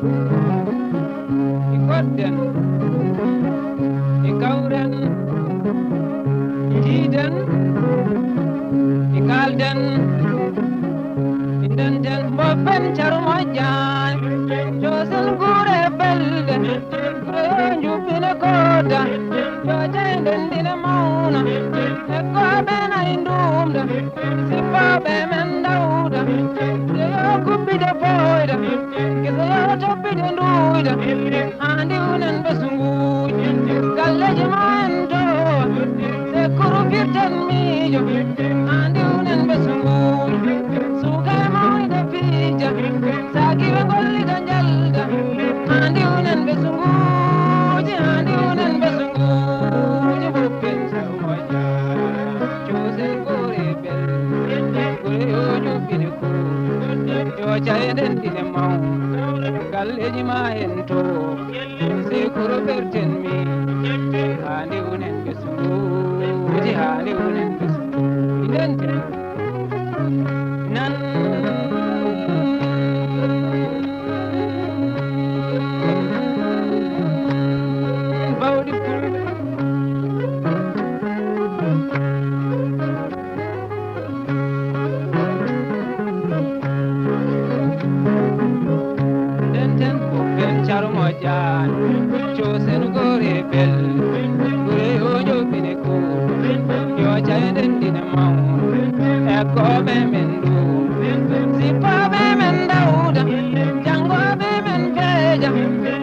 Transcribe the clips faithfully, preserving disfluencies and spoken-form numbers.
Ɗi kodden, ɗi kawren, ɗi njiiden, ɗi kaalden, ɗi ndenten, mboppen caru moƴƴaani, coosen guure belɗe, gure yo njuɓɓine koota, yo jeynden ndine mawna, ekkooɓe nayi nduumda, sippooɓe men ndawda, gure yo kubbide pooyda, gese yo toppide nduuyda, haa ndiwnen ɓesnguuji, galleeji ma en to, sekkuru firten miijo, haa ndiwnen ɓesnguuji, suuka e mawnida piija, saaki ɓe gollida njalda, haa ndiwnen ɓesnguuji, haa ndiwnen ɓesnguuji, mboppen saru moƴƴa, coosen gore bel, gore yo njuɓɓine ko, yo cayden ndine mawna, galleeji ma en to, sekkuru firten miijo, haa ndiwnen ɓesnguuji, haa ndiwnen ɓesnguuji, ndenten. Nan bawɗi fulɓe. Ndenten ko pen caru moƴƴaani, coosen gore bel, gure yo njoɓɓine kuuɗo, yo jayden ndine mawno, ekkooɓe men nduumo, sippooɓe men ndawda, janngooɓe men peeja,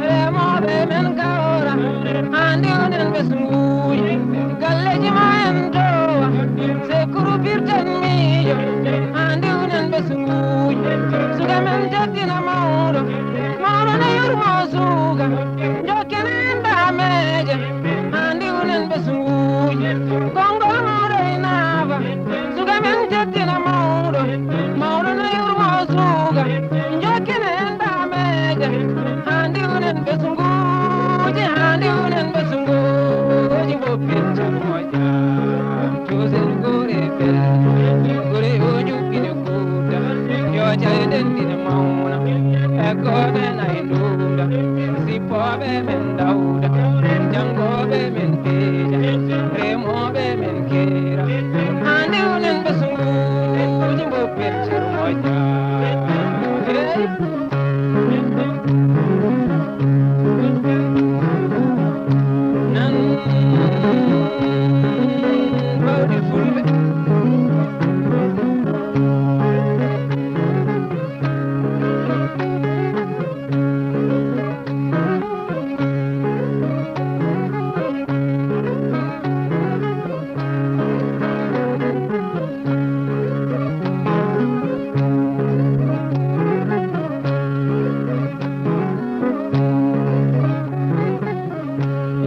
remooɓe men kawra, haa ndiwnen ɓesnguuji, galleeji ma en towa, sekkuru firten miijo, haa ndiwnen ɓesnguuji, suka men teddina mawɗo, mawɗo ne yurmo suuka, jokkene en daameeje, haa ndiwnen ɓesnguuji, konngol mawɗo e naafa, suka men teddina mawɗo, mawɗo ne yurmo suuka, jokkene en daameeje, haa ndiwnen ɓesnguuji, haa ndiwnen ɓesnguuji, mboppen car moƴƴa, coosen gore bel, gore yo njuɓɓine kuuta, yo jayden ndine mawna, e gooɓe nayi nduumda, sippooɓe men ndawda, janngooɓe men peeja, remooɓe men keera, haa ndiwnen ɓesnguuji, mboppen car moƴƴa. Hey! Nan bawɗi fulɓe.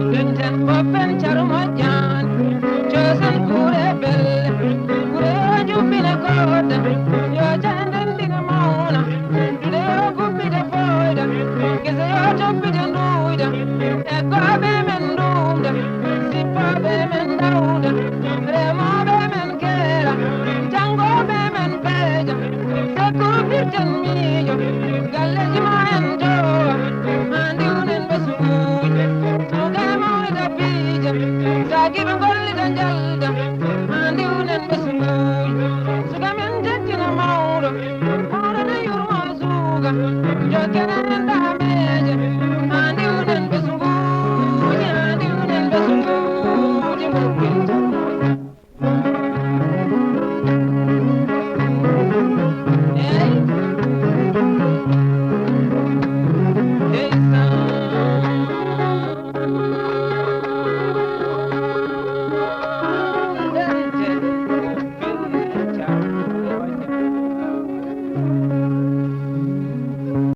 Ndenten mboppen car moƴƴaani, coosen gure belle, gure yo njuɓɓine koota, yo jayden ndine mawna, duɗe yo kubbide pooyda, gese yo toppide nduuyda, ekkooɓe men nduumda, sippooɓe men ndawda, remooɓe men keera, janngooɓe men peeja, sekkuru firten miijo, galleeji ma en towa, haa ndiwnen ɓesnguuji, suuka e mawni dappiije, saaki ɓe gollida njalda, haa ndiwnen ɓesnguuji, suka men teddina mawɗo, mawɗo ne yurmo suuka, jokkene en daameeje.